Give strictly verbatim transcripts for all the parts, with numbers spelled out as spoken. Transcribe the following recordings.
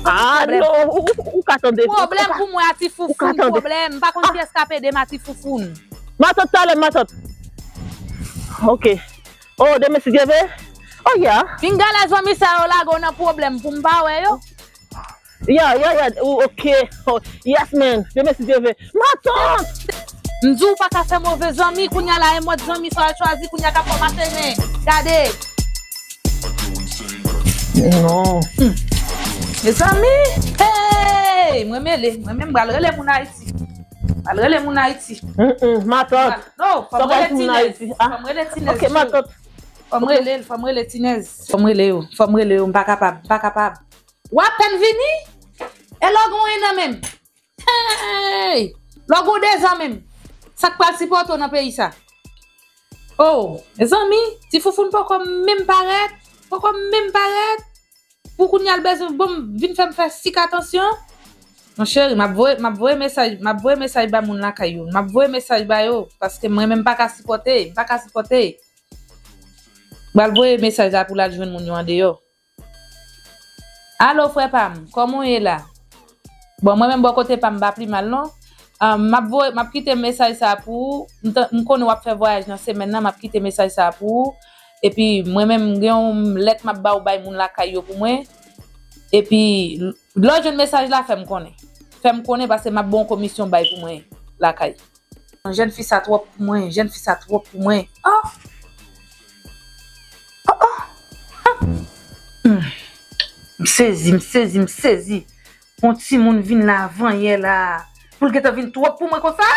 Ah, non, ou, ou, ou ka tande. Pwoblèm pou mwen a ti foufoun, pwoblèm. M pa konn kiyès k ap ede m a ti foufoun. Matant, talè, matant. Ok. Oh, demen si Dye vle. Oh, yeah. Pinga lè zanmi sa yo lage w nan pwoblèm pou m pa wè yo. Yeah, yeah, yeah. Oh, ok. Oh, yes, man. Demen si Dye vle. Matant! M di w pa ka fè move zanmi, kounye a la, e mòd zanmi sa w al chwazi, kounye a k ap fè w mache nen. Gade. Non. Mezanmi, hey! Mwen mele, mwen menm m pral rele moun Ayiti. M pral rele moun Ayiti. Mm, mm, matant. Non, fò m rele Tinèz. Fò m rele Tinèz. Ok, matant. Fò m rele, fò m rele Tinèz. Fò m rele yo, fò m rele yo, m pa kapab, m pa kapab. W apèn vini? E lè w gen yon an menm? Hey! Lè w gen de zan menm, sa k pral sipòte w nan peyi sa? Oh, mezanmi, ti foufoun poko menm parèt, poko menm parèt. Pou kounye a l bezwen bon vin fè m fè sik atansyon. Mon cheri, m ap voye, m ap voye mesaj, m ap voye mesaj ba moun lakay yo. M ap voye mesaj ba yo, paske mwen menm m pa ka sipòte, m pa ka sipòte. M pral voye mesaj la pou l al jwenn moun yo andeyò. Alo, frè pa m, kòman w ye la? Bon, mwen menm bò kote pa m, m pa pi mal non. Ah, m ap voye, m ap kite mesaj sa a pou ou. M t-, m konnen w ap fè vwayaj nan semèn nan, m ap kite mesaj sa a pou ou. Epi, mwen menm, m gen yon lèt m ap ba w bay moun lakay yo pou mwen. Epi, lè w jwenn mesaj la, fè m konnen. Fè m konnen, paske m ap ba w yon komisyon bay pou mwen lakay. Jèn fi sa twòp pou mwen, jèn fi sa twòp pou mwen. Oh! Oh, oh! Hmm. M sezi, m sezi, m sezi. Yon timoun vin la avanyè la. Pou l gentan vin twòp pou mwen konsa?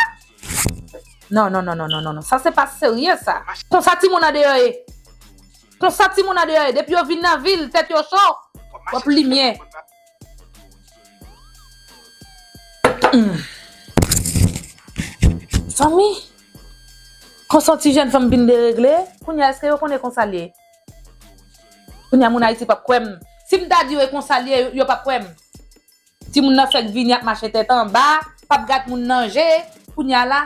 Non, non, non. Sa se pa serye sa. Konsa timoun andeyò ye. Konsa timoun andeyò ye. Depi yo vin nan vil, tèt yo cho. Twòp limyè. Hmm. Zanmi, konsa yon ti jèn fanm vin deregle, kounye a èske yo konnen konsa l ye? Kounye a moun Ayiti p ap kwè m. Si m ta di yo e konsa l ye, yo p ap kwè m. Timoun nan fèk vini ap mache tèt anba, p ap gad moun nan je, kounye a la.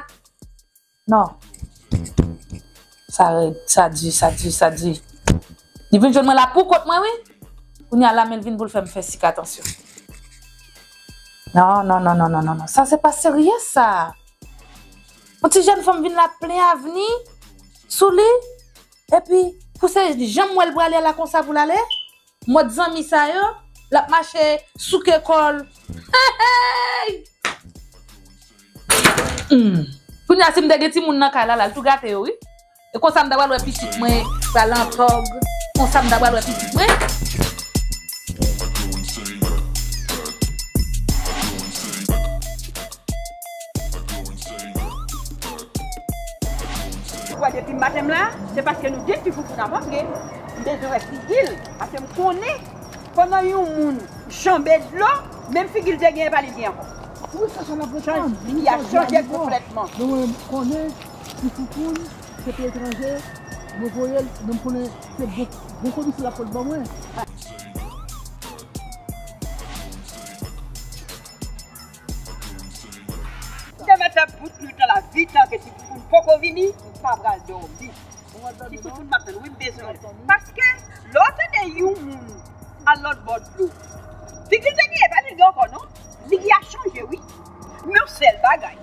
Non. Sa rèd, sa di, sa di, sa di. Li vin jwenn mwen la pou kont mwen, wi. Kounye a la, men l vin pou l fè m fè sik atansyon. Non, non, non. Sa se pa serye, sa. Yon ti jèn fanm vin la plen avni sou li. Epi, pou se jan m wè l prale la konsa pou l ale? Mòd zanmi sa yo, l ap mache souke kò l. Hey! Hmm. Kounye a, si m te gen timoun nan kay la, la, l tou gate yo, wi. E konsa m ta pral wè pitit mwen pral an tòg. Konsa m ta pral wè pitit mwen. Ou wè depi maten m la, se paske nou gen ti foufoun nan manke. M bezwen wè figi l, paske m konnen pandan yon moun janbe dlo, menm figi l te genyen pa li gen ankò. Wi, sa, sa n ap reponn. Li a chanje konplètman. Men mwen konnen ti foufoun, se te etranje, mwen voye l, men m konnen se bon, bon komisyon l ap pot ban mwen. M te mèt fè bout nwit lan la, vitan ke ti foufoun poko vini, m pa pral dòmi. Ti foufoun m ap tann, wi, m bezwen. Paske, lè w tande yon moun a lòt bò dlo, figi l te genyen, pa li gen ankò, non. Figi a chanje, wi. Men yon sèl bagay.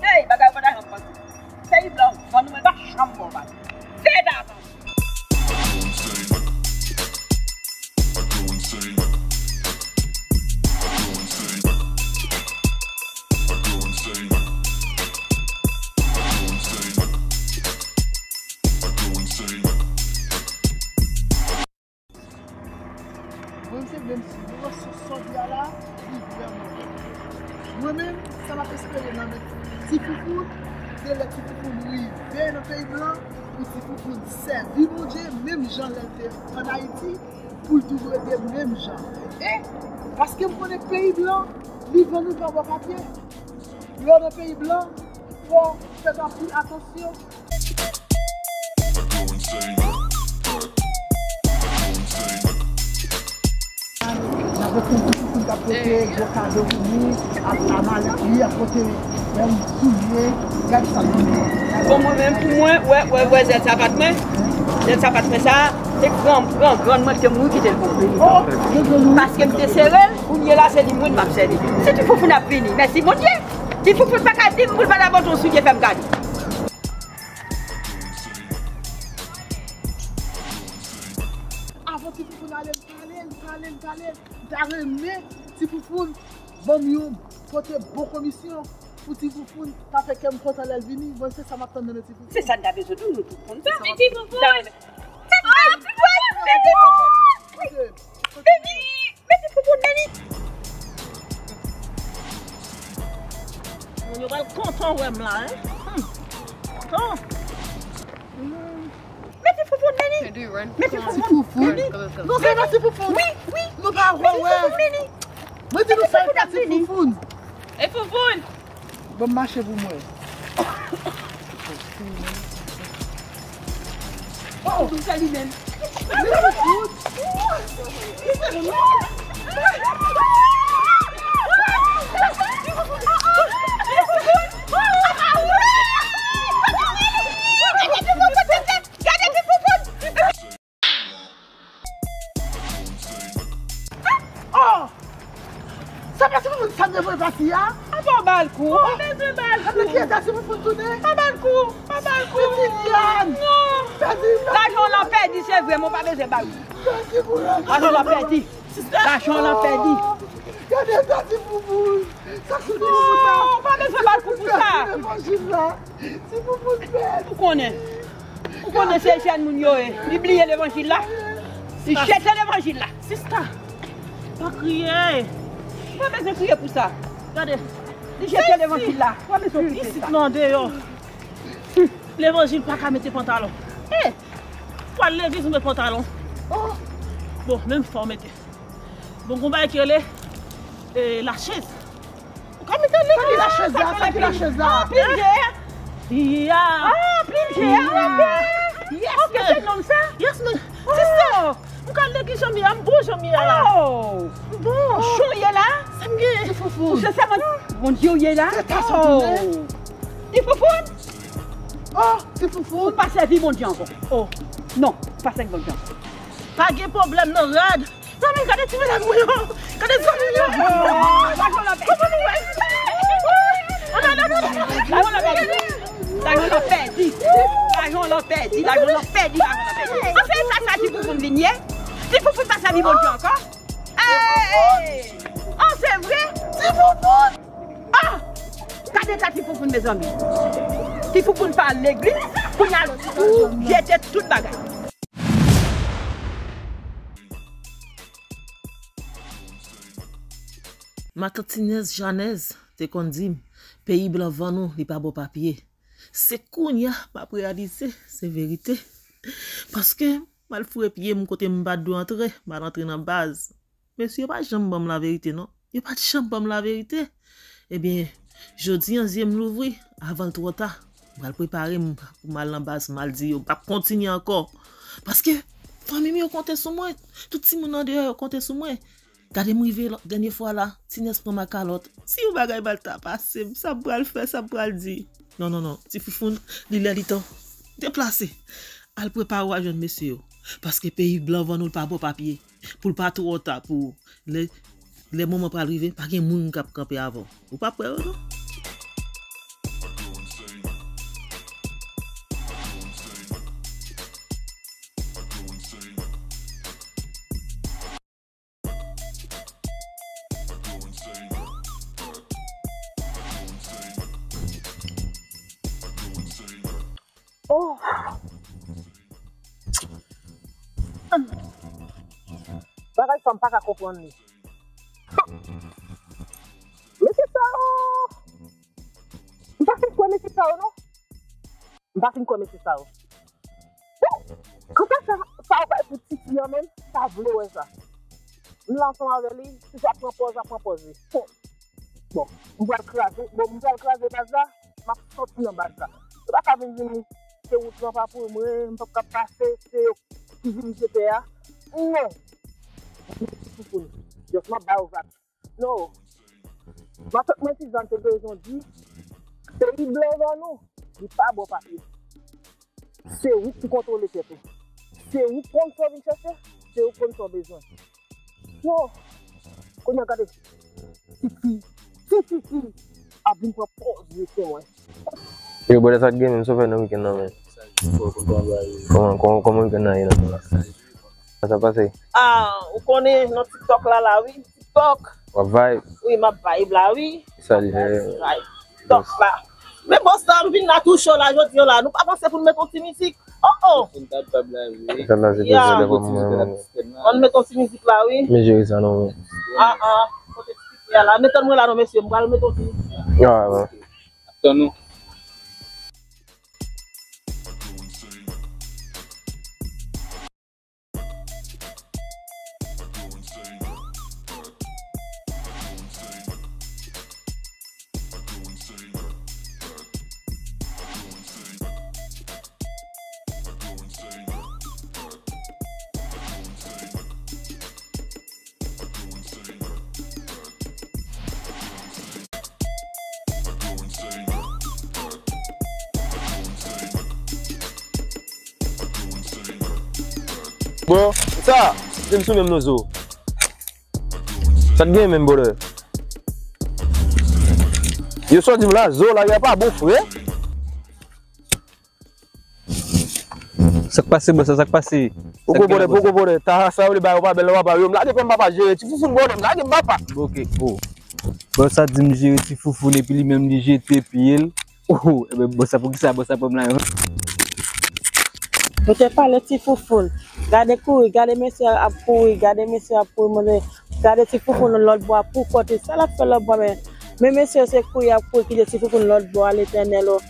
Hey, bagay ou pa ta janm panse. Peyi blan, ban nou, mwen pa janm ba w bagay. Fè ta avanse. Mwen se menm si nou wè sou sòdi a la, li vrèman bèl. Mwen menm, sa m ap espere nan men ti foufoun, se lè ti foufoun rive nan peyi blan, pou ti foufoun sèvi Bondye, menm jan lè l te ann Ayiti, pou l toujou rete menm jan. E, paske m konnen peyi blan, li vann ou pa bò papye. Lè w nan peyi blan, fò w fè anpil atansyon. N ap wè konkou pou n t ap pote gwo kado pou li, ak la malèt li, ap pote menm soulye, gad sa pou li. Bon, mwen menm, pou mwen, wè, wè, wè, zèl sa pa t mwen. Lè sa pa t fè sa, se gran, gran, grann mwen ki te mouri kite l pou mwen. Paske m te sere l, kounye la se li mwen m ap sèvi. Si Ti Foufoun ap vini, mèsi Bondye. Ti Foufoun pa ka di m pou l pa ta pote yon soulye fè m gade. Avan Ti Foufoun ale, m pale, m pale, m pale, m ta renmen Ti Foufoun ban m yon pote bon komisyon pou Ti Foufoun ta fè kè m kontan lè l vini. Mwen, se sa m ap tann nan men Ti Foufoun. Se sa n ta bezwen tou, nou tout konn sa. Men Ti Foufoun! Vini! Men Ti Foufoun, vini! Moun yo pral kontan wè m la, en. Hmm. Kontan. Hmm. Men Ti Foufoun, vini! Men Ti Foufoun, vini! Non, se pa Ti Foufoun. Wi, wi. Nou pa wè, wè. Mwen di nou sa, e pa Ti Foufoun. E Foufoun! Ban m mache pou mwen. Oh, nou se li menm. Oh! Sa pa Ti Foufoun sa m te voye pati a? Apa w ba l kou? Ou pa bezwen ba l kou. Ki eta Ti Foufoun tounen? Pa ba l kou. Pa ba l kou. Ti Liliane! Non! Lajan w lan pèdi, se vre, men w pa bezwen ba l. Lajan w lan pèdi. Lajan w lan pèdi. Gade eta Ti Foufoun. Sa k sou Ti Foufoun la? Non, w pa bezwen ba l kou pou sa. Ti Foufoun pèdi levanjil la. Ti Foufoun pèdi. Ou konnen. Ou konnen se jèn moun yo ye. Li bliye levanjil la. Li jete levanjil la. Sista, pa kriye. Ou pa bezwen kriye pou sa. Gade. Li jete levanjil la. Ou pa bezwen kriye pou sa. Isit nan deyò. Levanjil pa ka mete pantalon. Eh! Pral legliz ou met pantalon. Oh! Bon, menm fò w mete. Bon, gon bagay ki rele, eh, lachez. Ou ka mete legliz. Sa ki lachez la? Sa ki lachez la? Ah, plim je a. Ya. Ah, plim je a. Yes, ke se nonm sa? Yes, men. Se sa. M ka legliz jan m ye a, m bon jan m ye a la. Oh. M bon. Jan w ye la? Sa m gen? Ti Foufoun. Ou sensèman Bondye w ye la? Se ta sa w tounen? Ti Foufoun. Oh, Ti Foufoun. Ou pa sèvi Bondye ankò. Oh. Non, ou pa sèvi Bondye ankò. Pa gen pwoblèm nan rad. Zanmi, gade ti medam mwen yo. Gade zanmi yo. Lajan w lan pèdi. Lajan w lan pèdi. Lajan w lan pèdi. Lajan w lan pèdi. Lajan w lan pèdi. An, se sa, sa Ti Foufoun vin ye? Ti Foufoun pa sèvi Bondye ankò? Hey! An, se vre? Ti Foufoun! Ah! Gade eta Ti Foufoun, mezanmi. Ti Foufoun pa al legliz, kounye a ou jete tout bagay. Matant Tinèz Janèz te konn di m, peyi blan vann ou, li pa ba w papye. Se kounye a m ap reyalize se verite. Paske m al foure pye m kote m pa t dwe antre, m al antre nan baz. Mesye yo pa t janm ban m laverite, non. Yo pa t janm ban m laverite. Ebyen, jodi a, zye m louvri, avan l twò ta. M pral prepare m pou m al nan baz, m al di yo, m p ap kontinye ankò. Paske fanmi m yo konte sou mwen. Tout timoun andeyò yo konte sou mwen. Gade m rive lò-, dènye fwa la, Tinèz pran m a kalòt. Si yon bagay mal ta pase m, sa m pral fè, sa m pral di? Non, non, non. Ti Foufoun, li lè li tan. Deplase. Al prepare w al jwenn mesye yo. Paske peyi blan vann ou, l pa ba w papye. Pou l pa twò ta pou ou. Lè, lè moman pral rive, pa gen moun k ap kanpe avan w. Ou p ap wè yo, non. Oh! Bagay sa m pa ka konprann li. Mesye sa yo! M pa fin kwè mesye sa yo, non. M pa fin kwè mesye sa yo. Kanta sa, sa yo bay pou Titi an menm, m ta vle wè sa. M la ansanm avè li, si sa pran pòz, ap pran pòz li. Bon, m pral kraze, bon, m pral kraze baz la, m ap sòti nan baz la. Yo pa ka vin di m se wout lan pa pou mwen, m p ap ka pase, se yo ki dirije tè a. Non. Ti Foufoun, just m ap ba yo vag. Non. Matant mwen Tizàn te bezwen di, peyi blan vann ou, li pa ba w papye. Se ou ki kontwole tèt ou. Se ou konn sa w vin chèche, se ou konn sa w bezwen. Yo, kounye a gade, tifi, tifi, tifi ap vin pran pòz mesye mwen. Yo, brother, sa k gen menm, sa w fè nan weekend nan, men? Kòman, kòman, kòman weekend nan ye la? Sa sa pase? Ah, ou konnen nan TikTok la, la, wi. TikTok. W ap vibe? Wi, m ap vibe la, wi. Sa l fè? Vibe. TikTok la. Men bon, sa m vin la tou cho la, jodi yo la. Nou pa panse pou n met yon ti mizik? Oh, oh. Sa la, se ya. Ann met yon ti mizik la, wi. Men jere sa non, men. Ah, ah. Kote ti mizik la? Met ann mwen la non, mesye. M pral met yon ti mizik la. Ah, bon. Tann nou. Bon, sa, se m sou menm non zo. Sa t gen menm, brother? Yo, sa w di m la, zo la, yo pa bon, frè. Sa k pase, bòs, sa k pase? Poko, brother, poko, brother. Ta sa yo le ba yo pa bèl, yo pa ba yo. M lage pè m papa jere. Ti foufoun, brother, m lage m papa. Ok, oh. Bòs sa di m jere ti foufoun epi li menm li jete pye l. Oh, ebyen, bòs sa, poukisa bòs sa pran m la yo? Nou te pale ti foufoun. Gade kouri, gade mesye ap kouri, gade mesye ap kouri, mande, gade ti foufoun lòt bò a pou kòte. Sa l ap fè lòt bò a, men, men mesye se kouri ap kouri, kite ti foufoun lòt bò a, Letènèl, oh.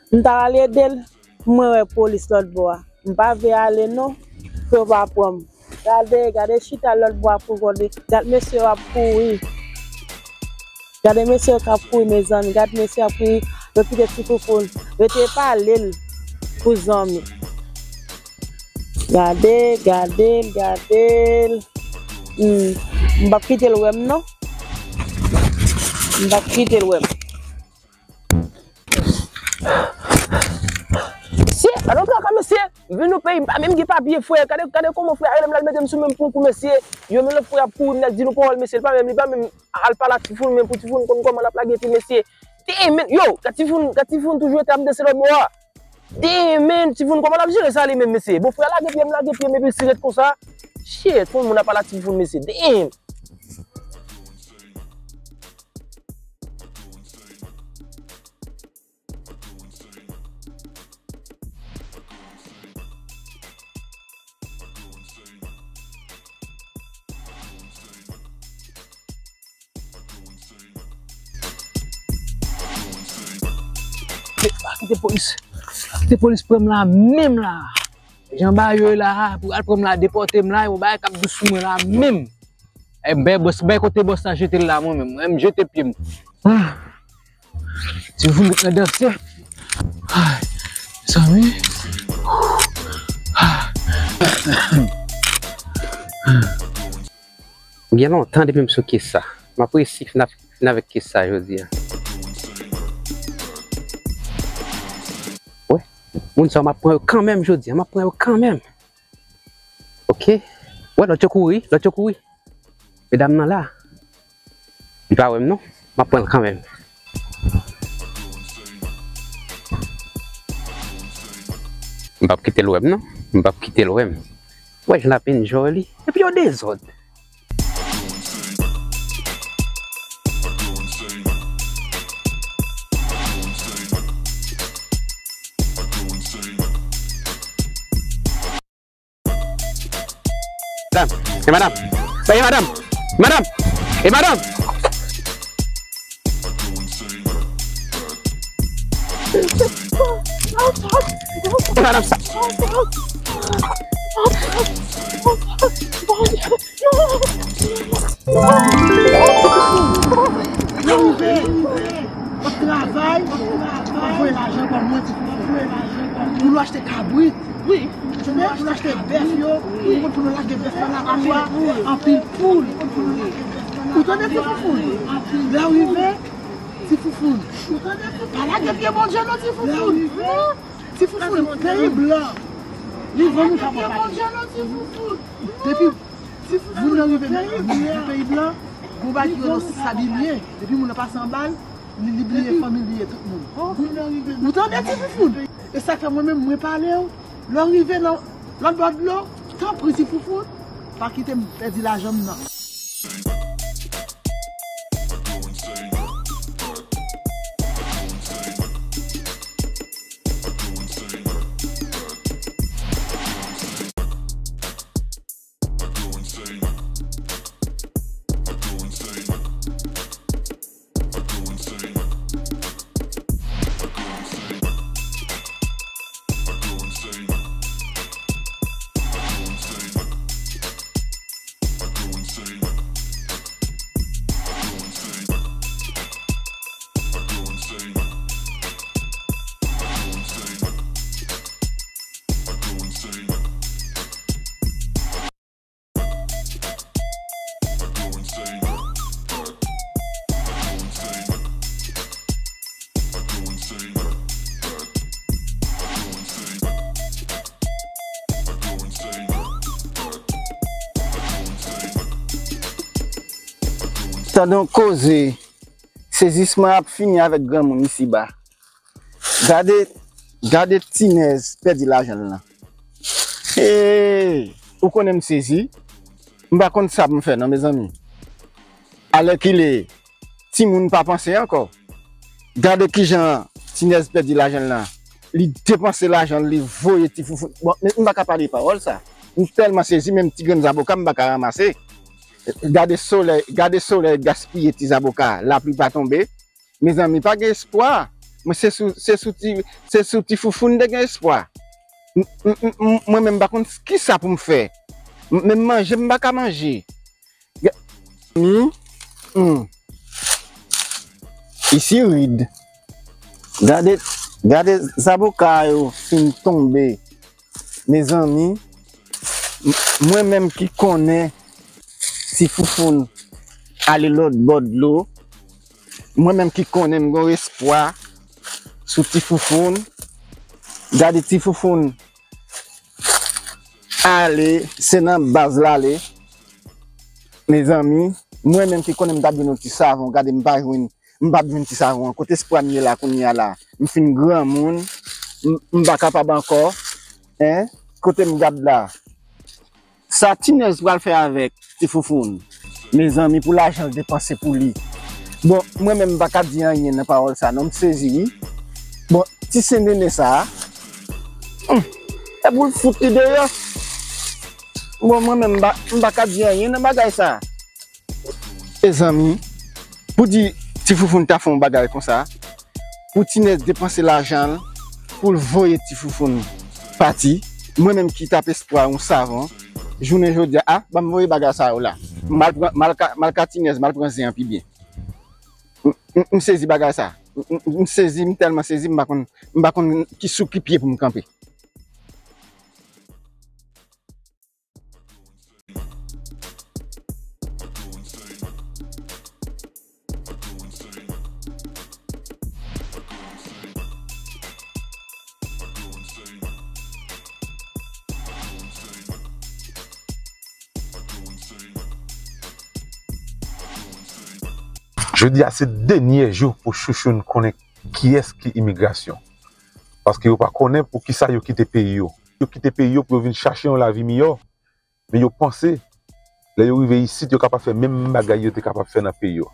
M ta al ede l, mwen wè polis lòt bò a. M pa vle ale non, pou yo pa pran m. Gade, gade chita lòt bò a pou gade. Gade mesye yo ap kouri. Gade mesye yo k ap kouri, mezanmi. Gade mesye ap kouri. Yo kite ti foufoun. Yo te pale l pou zanmi. Gade, gade l, gade l. Hmm. M p ap kite l wè m non. M p ap kite l wè m. Mesye, gade yon traka, mesye. M vin nan peyi, m pa menm gen papye, frè. Gade, gade kòman frè a rele m la, l mete m sou menm pou kou, mesye. Yo, men lòt frè ap kouri, m nèk di nou pawòl, mesye. L pa menm, li pa menm al pale ak ti foufoun, men pou ti foufoun konn kòman l ap lage pye, mesye. Damn, man. Yo, gade ti foufoun, gade ti foufoun toujou rete ap danse lòt bò a. Damn, man, ti foufoun, kòman l ap jere sa li menm, mesye? Bon, frè a lage pye, m lage pye m, epi si ret konsa. Shit, fò moun ap pale ak ti foufoun, mesye. Damn. Pa kite polis, pa kite polis pran m la menm la. Jan bagay yo ye la, pou al pran m la, depòte m la, yon bagay k ap dous sou mwen la menm. E bè bòs, bè kote bòs la jete l la, mwen menm, mwen menm jete pye m. Ah. Ti foufoun met nan danse. Ay, mezanmi. Ah. Gen lontan depi m sou kes sa. M ap resi fin avèk kes sa jodi a. Wè, moun sa yo m ap pran yo kanmenm jodi a, m ap pran yo kanmenm. Ok. Wè, lòt yo kouri, lòt yo kouri. Medam nan la. Li pa wè m non. M ap pran l kanmenm. M p ap kite l wè m non. M p ap kite l wè m. Wè jan l ap enjoy li. Epi yo dezòd. Madam, e madam, e madam, madam, e madam. E madam sa. Yo rive, w ap travay, w ap voye lajan kòm mwen di, w ap voye lajan kòm mwen. Achte kabrit. Wi. Ou konprann? Pou nou achte bèf yo. Wi. Ou konprann? Pou nou lage bèf nan lakou a. Anpil poul. Ou tande, Ti Foufoun? Lè w rive, Ti Foufoun. Pa lage pye Bondye non, Ti Foufoun. Ti Foufoun, peyi blan. Li vann nou pa pati. Depi moun nan rive nan peyi blan, gon bagay ki rele sabilye. Depi moun nan pase anba l, li, li bliye fanmi, li bliye tout moun. Ou tande, Ti Foufoun? E sa fè mwen menm, mwen pale w. Lè w rive nan lòt bò dlo, tanpri, Ti Foufoun, pa kite m pèdi lajan m nan. Tande yon koze, sezisman ap fini avèk granmoun isiba. Gade, gade Tinèz pèdi lajan l lan. Hey, ou konnen m sezi. M pa konn sa pou m fè non, mezanmi. Alèkile, timoun pa panse ankò. Gade kijan Tinèz pèdi lajan l lan. Li depanse lajan l, li voye Ti Foufoun. Bon, men m pa ka pale pawòl sa. M tèlman sezi, menm ti grenn zaboka m pa ka ranmase. Gade solèy, gade solèy gaspiye ti zaboka, lapli pa tonbe. Mezanmi, pa gen espwa. Mwen se sou, se sou ti, se sou Ti Foufoun m te gen espwa. M, m, m, m, mwen menm m pa konn kisa pou m fè. M, menm manje m pa ka manje. Ga-, hmm, hmm. Isi rid. Gade, gade zaboka yo fin tonbe. Mezanmi, m-, mwen menm ki konnen Ti Foufoun ale lòt bò dlo, mwen menm ki konnen m gen espwa sou Ti Foufoun. Gade Ti Foufoun ale, se nan baz l ale. Mezanmi, mwen menm ki konnen m t ap jwenn yon ti savon, gade m pa jwenn, m p ap jwenn ti savon an. Kote espwa m ye la kounye a la? M fin granmoun, m, m pa kapab ankò. Hein? Kote m gad la? Sa Tinèz pral fè avèk Ti Foufoun? Mezanmi, pou lajan l depanse pou li. Bon, mwen menm m pa ka di anyen nan pawòl sa non, m sezi wi. Bon, ti sen nene sa a, hmm, e pou l fout li deyò. Bon, mwen menm m pa, m pa ka di anyen nan bagay sa. Mezanmi, pou di Ti Foufoun ta fè yon bagay konsa, pou Tinèz depanse lajan l, pou l voye Ti Foufoun pati, mwen menm ki t ap espwa yon savon, jounen jodi a, a, ban m voye bagay sa yo la. M al pran, m al ka, m al ka Tinèz, m al pran zen an pi byen. M, m, m sezi bagay sa. M, m, m sezi, m tèlman sezi, m pa konn, m pa konn ki, sou ki pye pou m kanpe. Jodi a se dènye jou pou Chouchoun konnen kiyès ki imigrasyon. Paske yo pa konnen poukisa yo kite peyi yo. Yo kite peyi yo pou yo vin chache yon lavi miyò. Men yo panse, lè yo rive isit, yo kapab fè menm bagay yo te kapab fè nan peyi yo.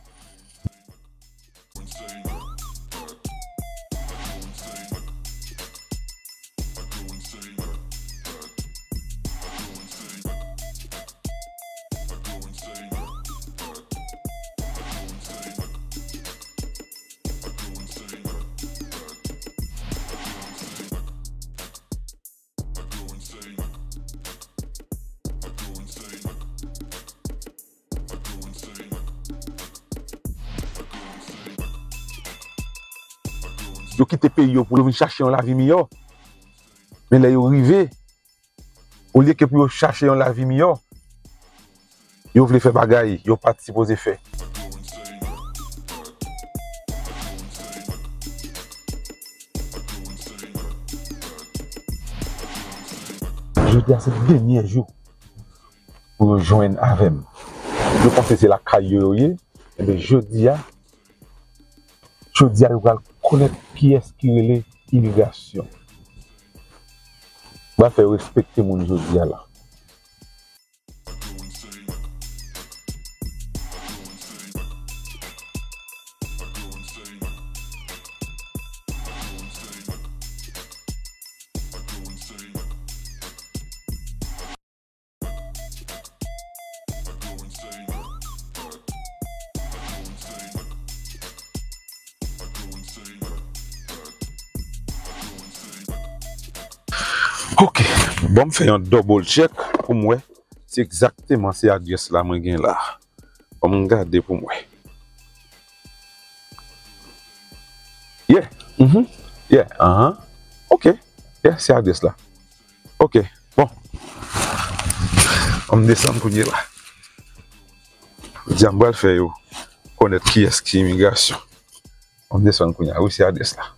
Yo kite peyi yo pou yo vin chache yon lavi miyò. Men lè yo rive, olye ke pou yo chache yon lavi miyò, yo vle fè bagay yo pa t sipoze fè. Jodi a se dènye jou pou yo jwenn avè m. Yo panse se lakay yo yo ye, enben jodi a, jodi a yo pral konèt kiyès ki rele imigrasyon. M pral fè yo respekte moun jodi a la. Ok, bon, m fè yon double check pou m wè si egzakteman se adrès la mwen gen la. Ban m gade pou m wè. Yeah. Mhm. Yeah. Ahan. Ok. Yeah, se adrès la. Ok. Bon. An m desann kounye la. Jodi a m pral fè yo konèt kiyès ki imigrasyon. An m desann kounye a. Wi, se adrès la.